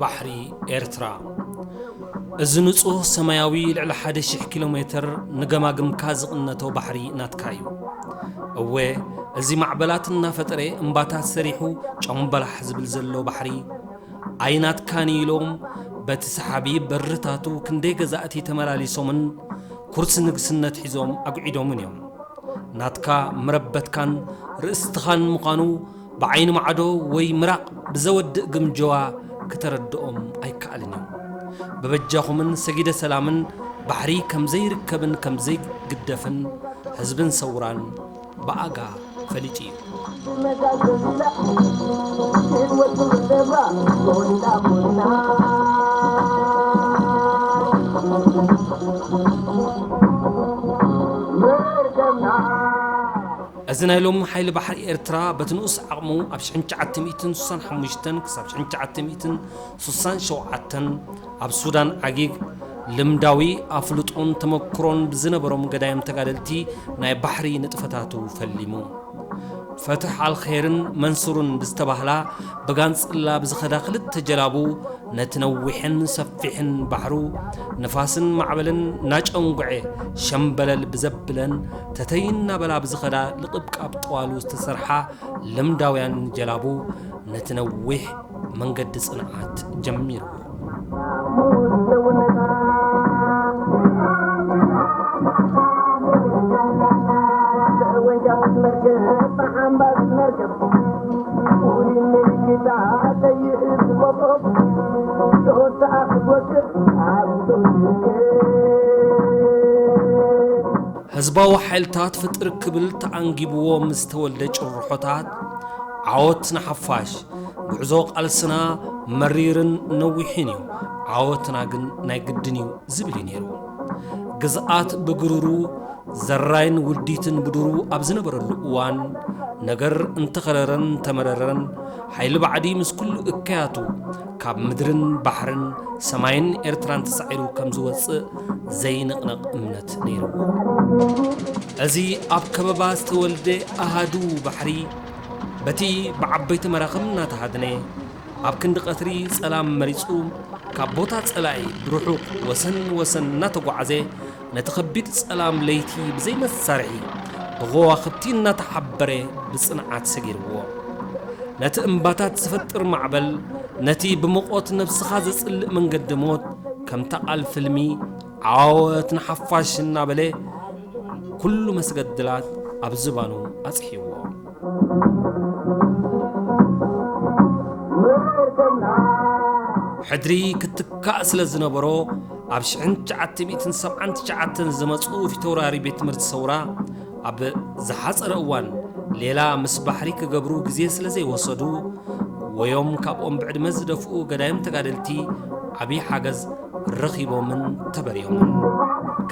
ባሕሪ ኤርትራ። እዚ ንጹህ ሰማያዊ ልዕሊ ሓደ ሺሕ ኪሎ ሜትር ንገማግምካ ዝቕነቶ ባሕሪ ናትካ እዩ። እወ፣ እዚ ማዕበላት እናፈጠረ እምባታት ሰሪሑ ጨምበላሕ ዝብል ዘሎ ባሕሪ ኣይናትካን ኢሎም በቲ ሰሓቢ በርታቱ ክንደይ ገዛእቲ ተመላሊሶምን ኩርሲ ንግስነት ሒዞም ኣጉዒዶምን እዮም። ናትካ መረበትካን ርእስትኻን ምዃኑ ብዓይኒ ማዕዶ ወይ ምራቕ ብዘወድእ ግምጀዋ ክተረድኦም ኣይከኣልን እዩ። ብበጃኹምን ሰጊደ ሰላምን ባሕሪ ከም ዘይርከብን ከም ዘይግደፍን ህዝብን ሰውራን ብኣጋ ፈሊጡ እዩ። እዚ ናይ ሎሚ ሓይሊ ባሕሪ ኤርትራ በቲ ንኡስ ዓቕሙ ኣብ ሽሕን ትሽዓተ ሚእትን ስሳን ሓሙሽተን ክሳብ ሽሕን ትሽዓተ ሚእትን ስሳን ሸውዓተን ኣብ ሱዳን ዓጊግ ልምዳዊ ኣፍልጦን ተመክሮን ብዝነበሮም ገዳይም ተጋደልቲ ናይ ባሕሪ ንጥፈታቱ ፈሊሙ። ፈትሕ ኣልኼርን መንሱርን ብዝተባህላ ብጋንጽላ ብዝኸዳ ክልተ ጀላቡ ነቲ ነዊሕን ሰፊሕን ባሕሩ ንፋስን ማዕበልን ናጨንጉዐ ሸምበለል ብዘብለን ተተይ እናበላ ብዝኸዳ ልቕብቃብ ጠዋሉ ዝተሰርሓ ልምዳውያን ጀላቡ ነቲ ነዊሕ መንገዲ ጽንዓት ጀሚርዎ። ህዝባዊ ሓይልታት ፍጥር ክብል ተኣንጊብዎ ምስ ተወልደ ጭርሖታት፣ ዓወት ንሓፋሽ፣ ጉዕዞ ቃልስና መሪርን ነዊሕን እዩ፣ ዓወትና ግን ናይ ግድን እዩ ዝብል እዩ ነይሩ። ግዝኣት ብግሩሩ ዘራይን ውዲትን ብዱሩ ኣብ ዝነበረሉ እዋን፣ ነገር እንተኸረረን እንተመረረን፣ ሓይሊ ባዕዲ ምስ ኩሉ እከያቱ ካብ ምድርን ባሕርን ሰማይን ኤርትራን ተሳዒሩ ከም ዝወጽእ ዘይንቕነቕ እምነት ነይርዎ። እዚ ኣብ ከበባ ዝተወልደ ኣሃዱ ባሕሪ፣ በቲ ብዓበይቲ መራኽብ እናተሃድነ፣ ኣብ ክንዲ ቀትሪ ጸላም መሪጹ፣ ካብ ቦታ ጸላኢ ብርሑቕ ወሰን ወሰን እናተጓዓዘ፣ ነቲ ከቢድ ጸላም ለይቲ ብዘይ መሳርሒ ብኸዋኽብቲ እናተሓበረ ብጽንዓት ሰጊርዎ። ነቲ እምባታት ዝፈጥር ማዕበል፣ ነቲ ብሙቐት ነብስኻ ዘጽልእ መንገዲ ሞት፣ ከምታ ቃል ፍልሚ ዓወት ንሓፋሽ እናበለ፣ ኩሉ መስገድላት ኣብ ዝባኑ ኣጽሒዎ። ሕድሪ ክትካእ ስለ ዝነበሮ፣ ኣብ ሽሕን ትሽዓተ ሚእትን ሰብዓን ትሽዓተን ዝመጹ ፊተውራሪ ቤት ትምህርቲ ሰውራ፣ ኣብ ዝሓጸረ እዋን ሌላ ምስ ባሕሪ ክገብሩ ግዜ ስለ ዘይወሰዱ፣ ወዮም ካብኦም ብዕድመ ዝደፍኡ ገዳይም ተጋደልቲ ዓብዪ ሓገዝ ረኺቦምን ተበሪዮምን።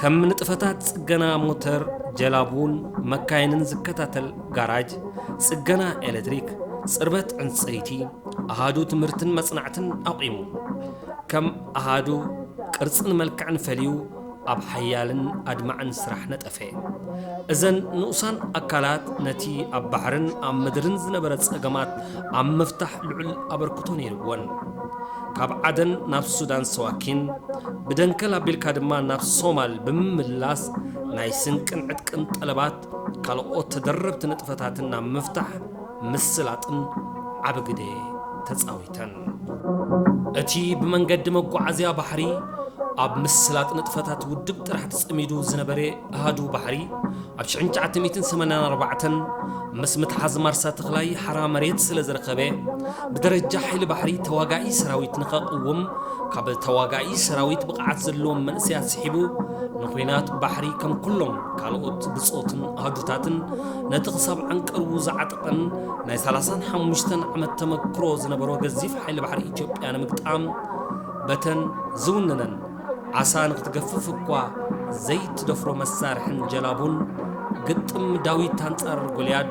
ከም ንጥፈታት ጽገና ሞተር፣ ጀላቡን መካይንን ዝከታተል ጋራጅ፣ ጽገና ኤሌክትሪክ፣ ጽርበት ዕንጸይቲ፣ ኣሃዱ ትምህርትን መጽናዕትን ኣቑሙ። ከም ኣሃዱ ቅርጽን መልክዕን ፈልዩ ኣብ ሓያልን ኣድማዕን ስራሕ ነጠፈ። እዘን ንኡሳን ኣካላት ነቲ ኣብ ባሕርን ኣብ ምድርን ዝነበረ ጸገማት ኣብ ምፍታሕ ልዑል ኣበርክቶ ነይርወን። ካብ ዓደን ናብ ሱዳን ሰዋኪን፣ ብደንከል ኣቢልካ ድማ ናብ ሶማል ብምምላስ ናይ ስንቅን ዕጥቅን ጠለባት ካልኦት ተደረብቲ ንጥፈታትን ኣብ ምፍታሕ ምስላጥን ዓቢ ግደ ተጻዊተን። እቲ ብመንገዲ መጓዓዝያ ባሕሪ ኣብ ምስላጥ ንጥፈታት ውድብ ጥራሕ ተጸሚዱ ዝነበረ ኣሃዱ ባሕሪ፣ ኣብ ሽሕን ትሽዓተ ሚእትን ሰማንያን ኣርባዕተን ምስ ምትሓዝ ማርሳ ተኽላይ ሓራ መሬት ስለ ዝረኸበ፣ ብደረጃ ሓይሊ ባሕሪ ተዋጋኢ ሰራዊት ንኸቕውም፣ ካብ ተዋጋኢ ሰራዊት ብቕዓት ዘለዎም መንእሰያት ስሒቡ፣ ንኹናት ባሕሪ ከም ኩሎም ካልኦት ብጾትን ኣሃዱታትን ነቲ ክሳብ ዓንቀርቡ ዝዓጠቐን ናይ ሰላሳን ሓሙሽተን ዓመት ተመክሮ ዝነበሮ ገዚፍ ሓይሊ ባሕሪ ኢትዮጵያ ንምግጣም በተን ዝውንነን ዓሳ ንክትገፍፍ እኳ ዘይትደፍሮ መሳርሕን ጀላቡን፣ ግጥም ዳዊት ኣንጻር ጎልያድ፣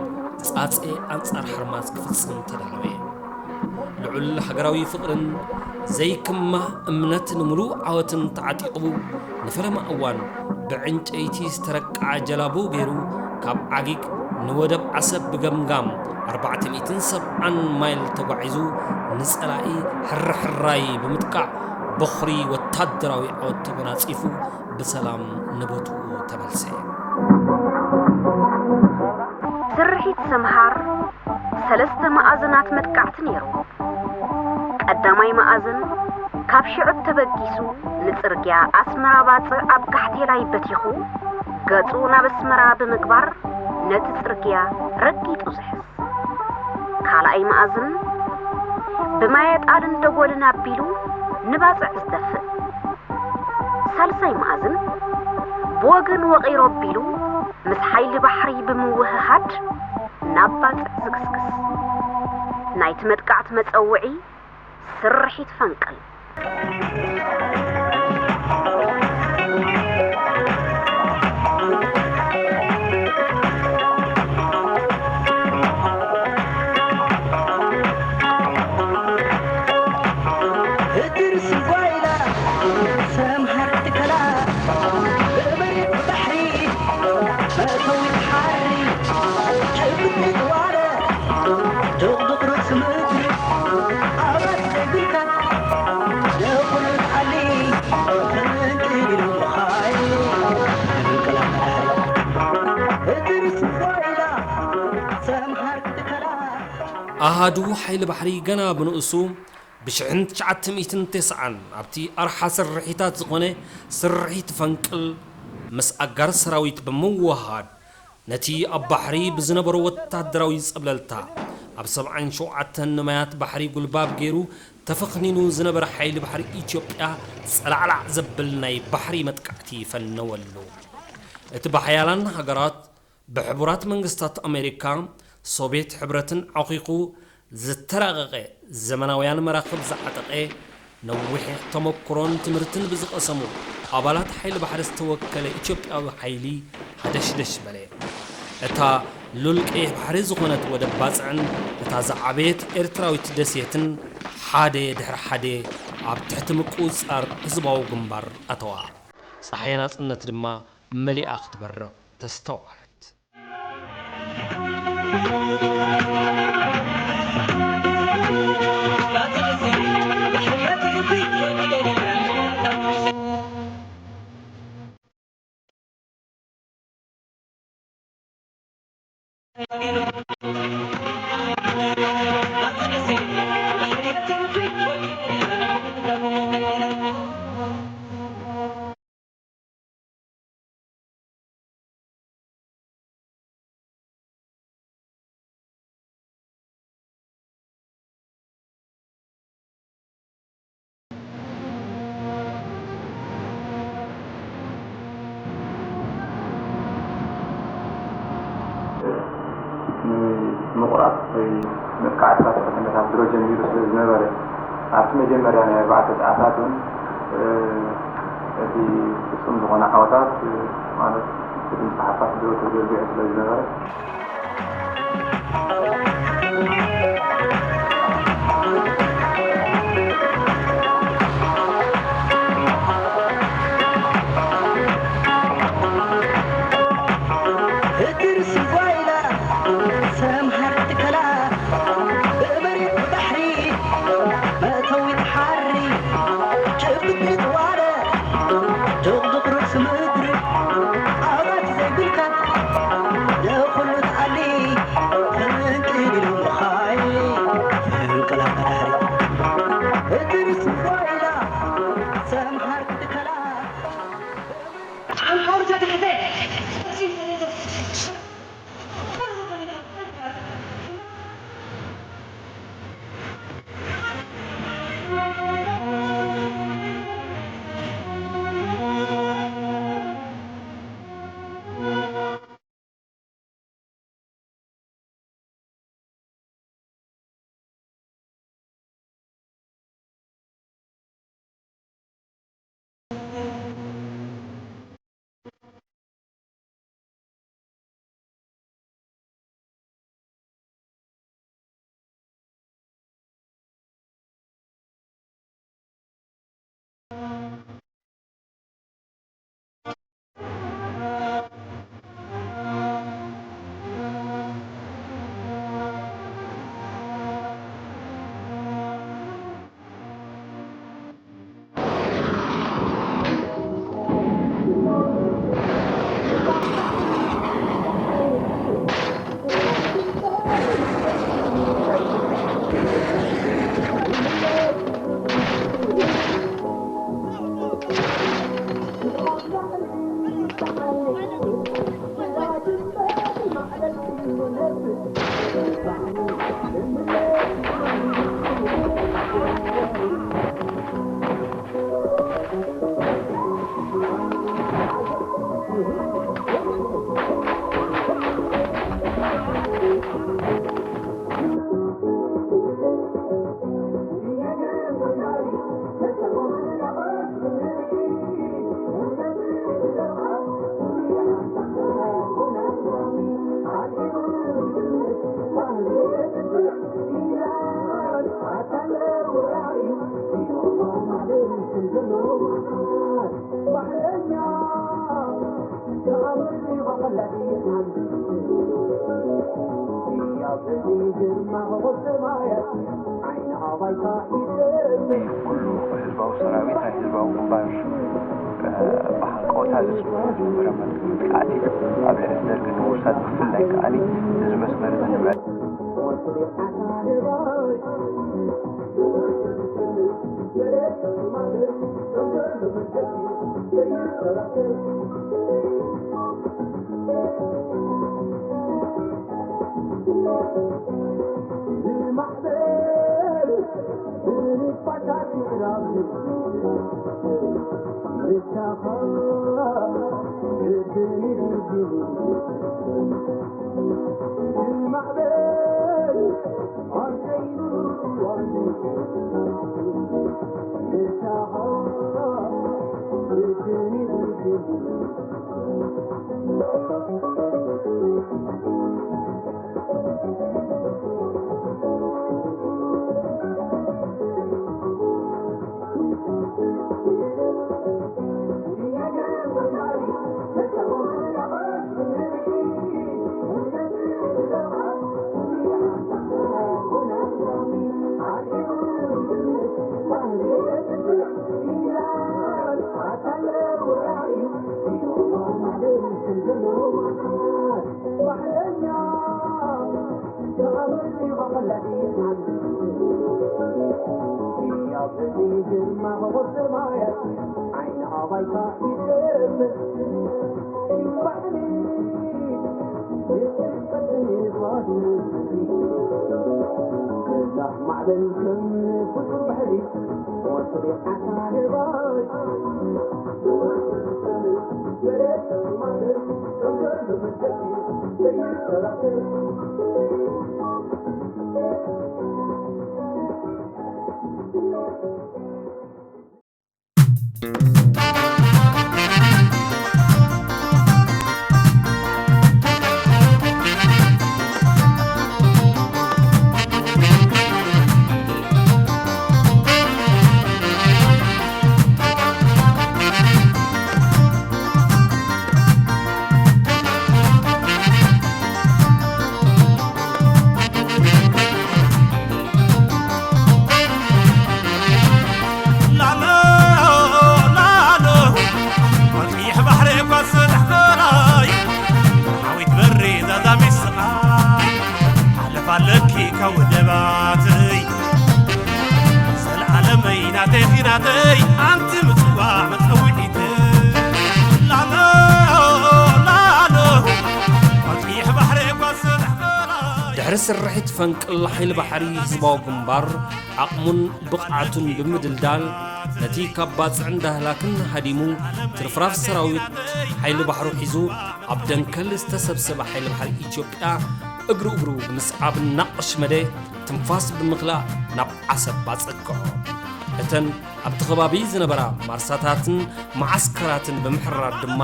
ጻጼ ኣንጻር ሓርማዝ ክፍጽም ተዳለወ። ልዑል ሃገራዊ ፍቕርን ዘይክማህ እምነት ንምሉእ ዓወትን ተዓጢቑ፣ ንፈለማ እዋን ብዕንጨይቲ ዝተረቅዓ ጀላቡ ገይሩ፣ ካብ ዓጊግ ንወደብ ዓሰብ ብገምጋም ኣርባዕተ ሚእትን ሰብዓን ማይል ተጓዒዙ፣ ንጸላኢ ሕርሕራይ ብምጥቃዕ፣ በኹሪ ወታደራዊ ዓወት ተጎናጺፉ፣ ብሰላም ንቦትኡ ተመልሰ። ስርሒት ሰምሃር ሰለስተ መኣዝናት መጥቃዕቲ ነይሩ። ቀዳማይ መኣዝን ካብ ሽዑብ ተበጊሱ ንጽርግያ ኣስመራ ባጽዕ ኣብ ካሕቴላይ በቲኹ፣ ገጹ ናብ ኣስመራ ብምግባር ነቲ ጽርግያ ረጊጡ ዝሕዝ። ካልኣይ መኣዝን ብማየ ጣልን ደጎልን ኣቢሉ ንባጽዕ ዝደፍእ። ሳልሳይ መኣዝን ብወገን ወቒሮ ኣቢሉ ምስ ሓይሊ ባሕሪ ብምውህሃድ ናብ ባጽዕ ዝግስግስ። ናይቲ መጥቃዕቲ መጸውዒ ስርሒት ፈንቅል። ኣሃዱ ሓይሊ ባሕሪ ገና ብንኡሱ ብሽሕን ትሽዓተ ሚእትን ተስዓን ኣብቲ ኣርሓ ስርሒታት ዝኾነ ስርሒት ፈንቅል ምስ ኣጋር ሰራዊት ብምውሃድ፣ ነቲ ኣብ ባሕሪ ብዝነበሮ ወታደራዊ ጸብለልታ ኣብ ሰብዓን ሸውዓተን ንማያት ባሕሪ ጉልባብ ገይሩ ተፈኽኒኑ ዝነበረ ሓይሊ ባሕሪ ኢትዮጵያ ጸላዕላዕ ዘብል ናይ ባሕሪ መጥቃዕቲ ፈነወሉ። እቲ ብሓያላን ሃገራት ብሕቡራት መንግስታት ኣሜሪካ፣ ሶቭየት ሕብረትን ዓኺኹ ዝተራቐቐ ዘመናውያን መራኽብ ዝዓጠቐ፣ ነዊሕ ተመኩሮን ትምህርትን ብዝቐሰሙ ኣባላት ሓይሊ ባሕሪ ዝተወከለ ኢትዮጵያዊ ሓይሊ ሃደሽደሽ በለ። እታ ሉል ቀይሕ ባሕሪ ዝኾነት ወደብ ባጽዕን እታ ዝዓበየት ኤርትራዊት ደሴትን ሓደ ድሕሪ ሓደ ኣብ ትሕቲ ምቁጽጻር ህዝባዊ ግንባር ኣተዋ። ጸሓይ ናጽነት ድማ መሊኣ ክትበርቕ ተስተውዓለት። ንምቑራጽ ወይ መጥቃዕትታት ከተማታት ድሮ ጀሚሩ ስለ ዝነበረ፣ ኣብቲ መጀመርያ ናይ ኣርባዕተ ሰዓታት እውን፣ እ፣ እቲ ፍጹም ዝኾነ ዓወታት፣ እ፣ ማለት እቲ ምስሓፋት ድሮ ተዘርጊሑ ስለ ዝነበረ፣ ኩሉ ህዝባዊ ሰራዊት ናይ ህዝባዊ ግንባር፣ እ፣ ብሃንቀውታ ዝጽበዮ ዝነበረ መጥቃዕቲ ኣብ ልዕሊ ደርጊ ንምውሳድ፣ ብፍላይ ከኣ እዚ መስመር እዚ ንምዕጻው ድሕሪ ስርሒት ፈንቅል ሓይሊ ባሕሪ ህዝባዊ ግንባር ዓቕሙን ብቕዓቱን ብምድልዳል፣ ነቲ ካብ ባጽዕን ዳህላክን ሃዲሙ ትርፍራፍ ሰራዊት ሓይሊ ባሕሩ ሒዙ ኣብ ደንከል ዝተሰብሰበ ሓይሊ ባሕሪ ኢትዮጵያ እግሪ እግሩ ብምስዓብ እናቐሽመደ ትንፋስ ብምኽላእ ናብ ዓሰብ ኣጸግዖ። እተን ኣብቲ ከባቢ ዝነበራ ማርሳታትን መዓስከራትን ብምሕራር ድማ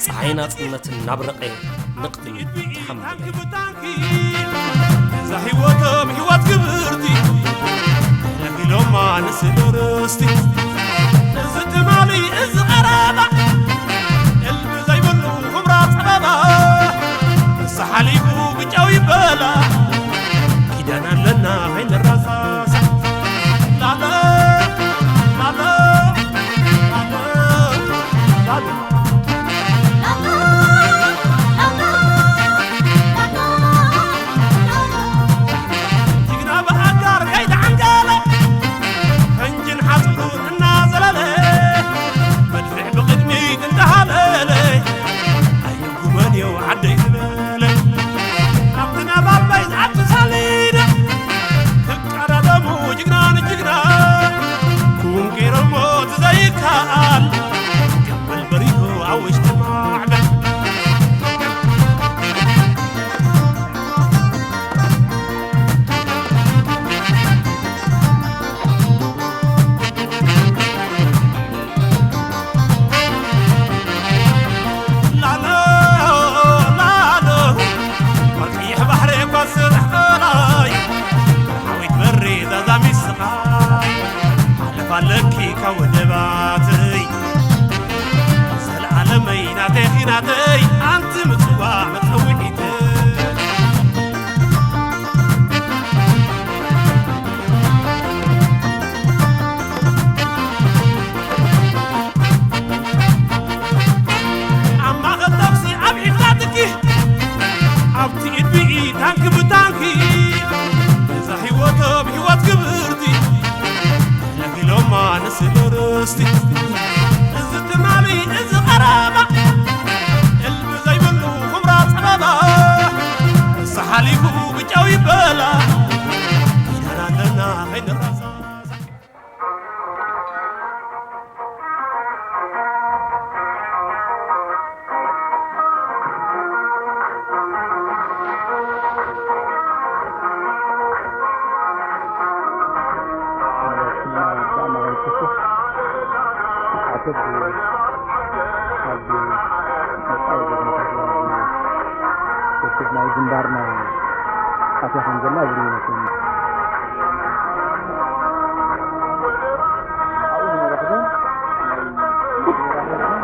ጸሓይ ናጽነት እናብረቐ ንቕድሚት ተሓምበበ። እዛ ህይወቶም ህይወት ክብርቲ ኢሎማ ንስድርስቲ። እዚ ትማሊ እዚ ቀረባ እልቢ ዘይብሉ ኹምራ ጸበባ። ንሳ ሓሊፉ ግጫው ይበላ ኪዳን ኣለና ከይንረሳሳ። ላለ፣ ላለ፣ ላለ፣ ላለ። ጅግና ብኣጋር ከይተዓንቀለ፣ ፈንጅን ሓጹሩን እናዘለለ፣ መድፍዕ ብቕድሚት እንዳሃለለ፣ ኣይንጉመንዮ ዓደይ ዝበለ። ኣብቲ ነባር ባይዝ ኣብቲ ሳሊዳ፣ ክቀዳደሙ ጅግና ንጅግና፣ ክውን ገይሮሞ እቲ ዘይከኣል፣ ገምበል በሪሁ ኣብ ውሽጢ ማዕበል። ላሎ፣ ላሎ፣ ኣብ ቀይሕ ባሕሪ እኳ ስራሕ ቃላይ፣ ሓዊት በሪ ዛዛሚት ስቓይ፣ ሓለፋ ኣለኪ ካብ ወደባተይ፣ ዘለኣለመይ ናተይ ኺናተይ፣ ኣንቲ ምጽዋዕ መጸውዒተይ። ኣትያ ከም ዘላ ዝብል ይመስለኒ። ኣብኡ ንረኽቦም ናይ መጀመርያ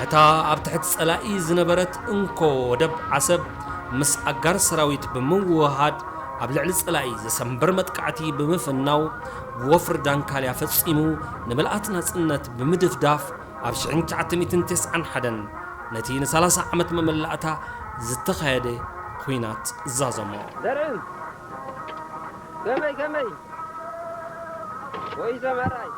እታ ኣብ ትሕቲ ጸላኢ ዝነበረት እንኮ ወደብ ዓሰብ ምስ ኣጋር ሰራዊት ብምውህሃድ ኣብ ልዕሊ ጸላኢ ዘሰንብር መጥቃዕቲ ብምፍናው ብወፍሪ ዳንካልያ ፈጺሙ ንምልኣት ናጽነት ብምድፍዳፍ ኣብ ሽሕን ትሽዓተ ሚእትን ተስዓን ሓደን ነቲ ንሰላሳ ዓመት መመላእታ ዝተኻየደ ኲናት ዛዘሞ። ዘርእ ከመይ ከመይ ወይ ዘመራይ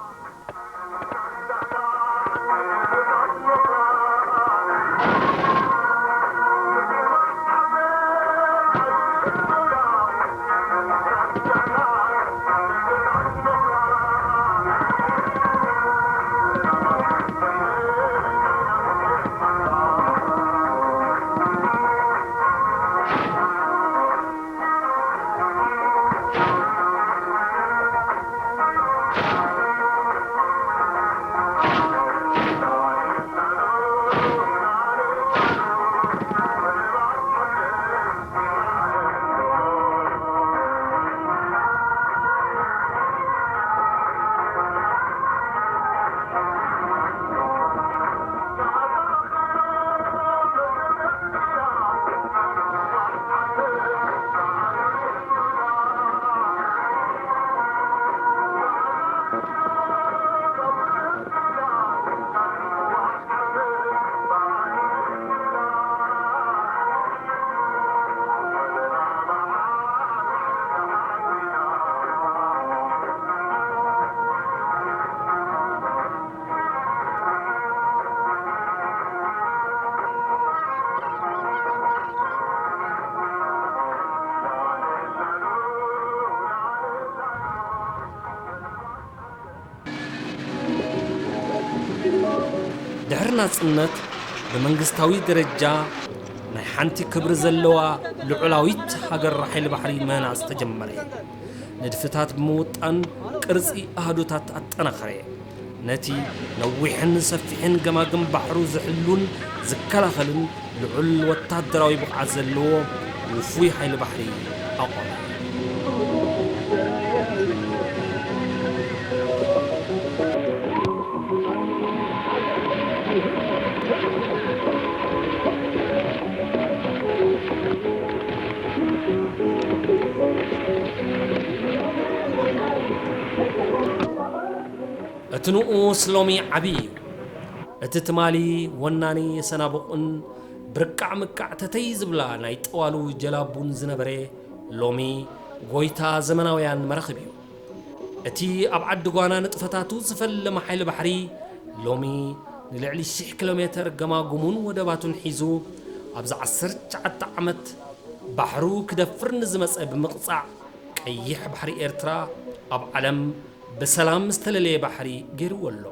ድሕሪ ናጽነት ብመንግስታዊ ደረጃ ናይ ሓንቲ ክብሪ ዘለዋ ልዑላዊት ሃገር ሓይሊ ባሕሪ ምህናጽ ተጀመረ። ንድፍታት ብምውጣን ቅርጺ ኣሃዱታት ኣጠናኸረ። ነቲ ነዊሕን ሰፊሕን ገማግም ባሕሩ ዝሕሉን ዝከላኸልን ልዑል ወታደራዊ ብቕዓት ዘለዎ ውፉይ ሓይሊ ባሕሪ ኣቖመ። እቲ ንኡስ ሎሚ ዓቢ እዩ። እቲ ትማሊ ወናኒ ሰናቡቕን ብርቃዕ ምቃዕ ተተይ ዝብላ ናይ ጠዋሉ ጀላቡን ዝነበረ፣ ሎሚ ጎይታ ዘመናውያን መራኽብ እዩ። እቲ ኣብ ዓዲ ጓና ንጥፈታቱ ዝፈለመ ሓይሊ ባሕሪ፣ ሎሚ ንልዕሊ ሽሕ ኪሎ ሜተር ገማግሙን ወደባቱን ሒዙ፣ ኣብዚ ዓሰርተ ትሽዓተ ዓመት ባሕሩ ክደፍር ንዝመጸ ብምቕጻዕ፣ ቀይሕ ባሕሪ ኤርትራ ኣብ ዓለም ብሰላም ዝተለለየ ባሕሪ ገይርዎ ኣሎ።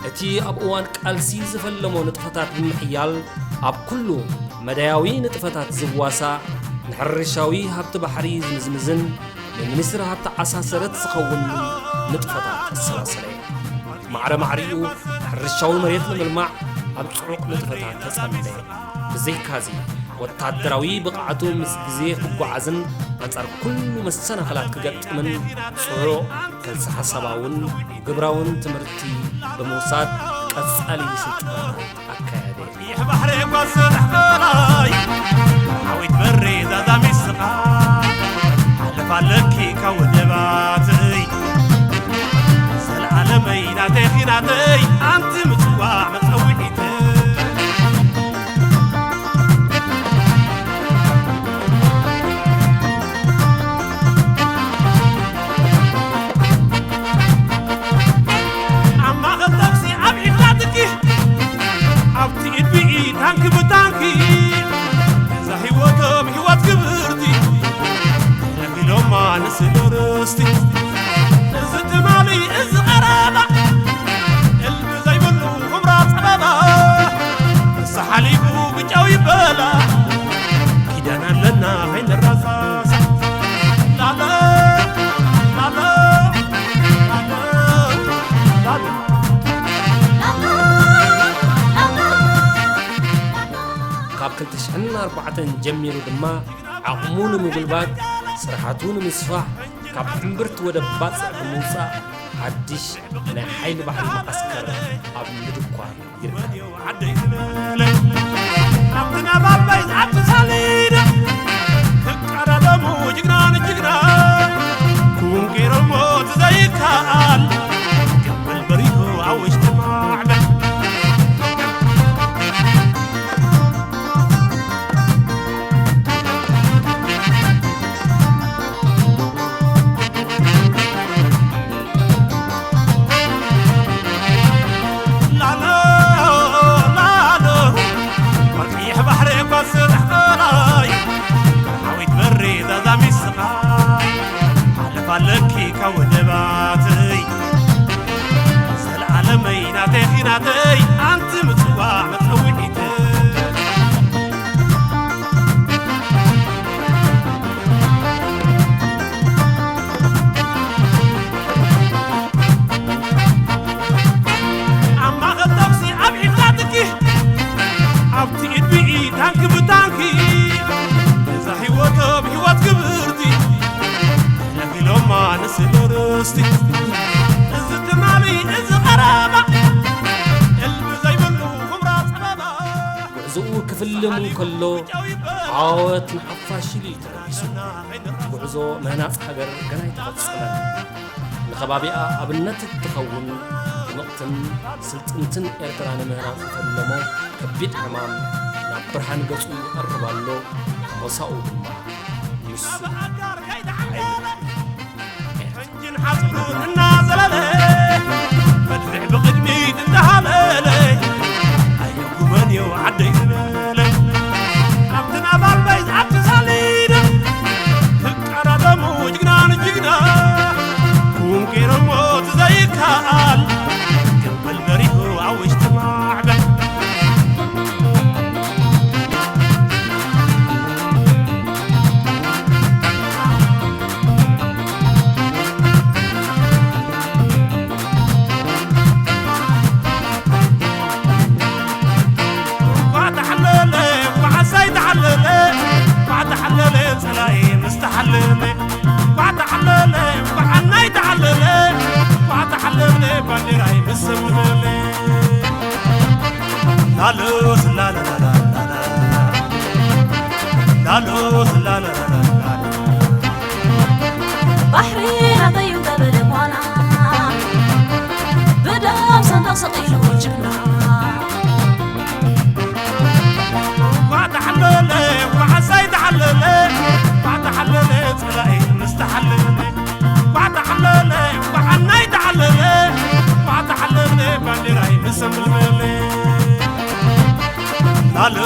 እቲ ኣብ እዋን ቃልሲ ዝፈለሞ ንጥፈታት ብምሕያል፣ ኣብ ኩሉ መዳያዊ ንጥፈታት ዝዋሳእ፣ ንሕርሻዊ ሃብቲ ባሕሪ ዝምዝምዝን ንሚኒስትሪ ሃብቲ ዓሳ ሰረት ዝኸውን ንጥፈታት ዘሰላሰለ እዩ። ማዕረ ማዕሪኡ ሕርሻዊ መሬት ንምልማዕ ኣብ ጽዑቕ ንጥፈታት ተጸምደ። ብዘይካዚ፣ ወታደራዊ ብቕዓቱ ምስ ግዜ ክጓዓዝን ኣንጻር ኩሉ መሰናኽላት ክገጥምን ጽዑቕ ከልሲ ሓሳባውን ግብራውን ትምህርቲ ብምውሳድ ቀጻሊ ስልጠናታት ኣካየደ። ቀይሕ ባሕሪ ጓዝ ተሕቆላይ፣ ሓዊት በሪ ዛዛሚት ስቓይ፣ ሓለፋ ኣለኪ ካብ ወደባትይ። ዘለዓለመይ ናተይኺ ናተይ፣ ኣንቲ ምጽዋዕ መጸውዒተይ። ኣብ ማእኸል ተኹሲ ኣብ ኢድና ጥቂ፣ ኣብቲ ኢድ ብኢድ ታንኪ ብታንኪ፣ እዛ ህይወቶም ህይወት ክብርቲ፣ ተለኺሎማ ንስለ ርስቲ። እዚ ትማሊ እዚ ቀረባ፣ እልቢ ዘይብሉ ኹምራ ጸበባ፣ ንሳ ሓሊፉ ብጫው ይበላ፣ ኪዳን ኣለና ከይንረሳሳዕ። ላለ፣ ላለ፣ ላለ፣ ላለ። ካብ ክልተ ሽሕን ኣርባዕተን ጀሚሩ ድማ ዓቕሙ ንምጉልባት፣ ስራሓቱ ንምስፋሕ፣ ካብ እምብርቲ ወደብ ባጽዕ ብምውጻእ፣ ሓድሽ ናይ ሓይሊ ባሕሪ መዓስከር ኣብ ምድኳን ይርከብ። ዓደይ ዝበለ፣ ኣብቲ ናብ ኣባይ ዝኣቱ ሳሊዳ፣ ክቀዳደሙ ጅግና ንጅግና፣ ክውን ገይሮሞ እቲ ዘይከኣል፣ ገበል በሪሁ ኣብ ውሽጢ ማዕበል። ላሎ፣ ላሎ፣ ኣብ ቀይሕ ባሕሪ እኳ ስራሕ ቃላይ፣ ሓዊት በሪ ዛዛሚት ስቓይ፣ ሓለፋ ኣለኪ ካብ ወደባትይ። ዘለዓለመይ ናተይኺ ናተይ፣ ኣንቲ ምጽዋዕ መጸውዒተይ። ኣብ ማእኸል ተኹሲ ኣብ ኢድና ጥቂ፣ ኣብቲ ኢድ ብኢድ ታንኪ ብታንኪ፣ እዛ ህይወቶም ህይወት ክብርቲ፣ ለኺሎማ ንስለ ርስቲ። እዚ ትማሊ እዚ ቀረባ፣ እልቢ ዘይብሉ ኹምራ ጸበባ። ጉዕዞኡ ክፍልም እንከሎ፣ ዓወት ንሓፋሽ ኢሉ እዩ ተለጊሱ። ጉዕዞ ምህናጽ ሃገር ገና ኣይተፈጸመን። ንኸባቢኣ ኣብነት እትኸውን ድምቕትን ስልጥንትን ኤርትራ ንምህናጽ ዝፈለሞ ከቢድ ዕማም ናብ ብርሃን ገጹ ይቐርብ ኣሎ። ሞሳኡ ድማ ንሱ ሓይሊ ኤርትራ። ፈንጅን ሓጹሩን እናዘለለ፣ መድፍዕ ብቕድሚት እንዳሃለለ፣ ኣየጉመን እዩ ዓደይ ዝበለ። ኣብቲ ናብ ኣልባይ ዝኣቱ ሳሊና፣ ክቀዳደሙ ጅግና ንጅግና፣ ክውን ገይሮሞ እቲ ዘይከኣል፣ ገበል በሪሁ ኣብ ውሽጢ ማዕበል። ላሎ ስላላላላላ፣ ላሎ ስላላላላላ። ባሕሪ ናተይ እንተበለ ጓና፣ ብደም ሰንደቕ ሰቒሉ ጅግና። እንኳዕ ተሓለለ፣ እንኳዕ ሓሳይ ተሓለለ፣ እንኳዕ ተሓለለ፣ ጸላኢ ምስ ተሓለለ። እንኳዕ ተሓለለ፣ እንኳዕ ኣናይ ተሓለለ፣ እንኳዕ ተሓለለ፣ ባንዴራይ ምስ ኣንበልበለ። ላሎ